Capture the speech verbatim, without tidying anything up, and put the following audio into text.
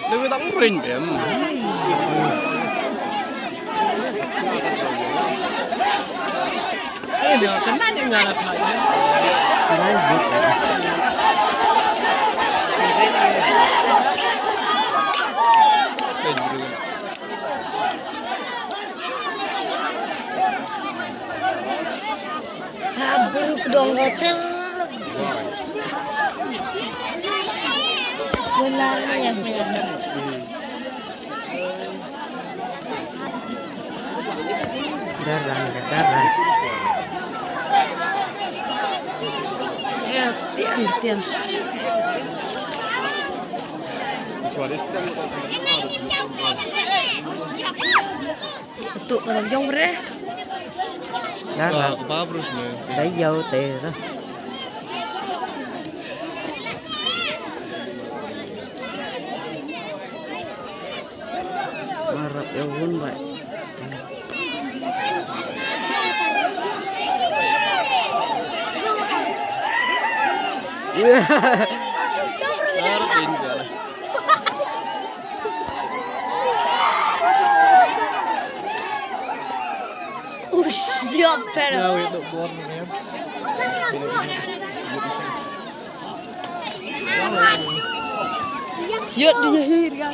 Lewi tak ring bem. Ha, buru kedong gotel. Benar ya, benar. Darang, darang. Ya, tian, tian. Suara sedang. Tuk, kalau jong bre. Dah, dah. Ba, ba, brus ne. Dah, yau, teh, dah. Marap ya, un, ba. Ush, siap, pero. Siap dia hir, ya.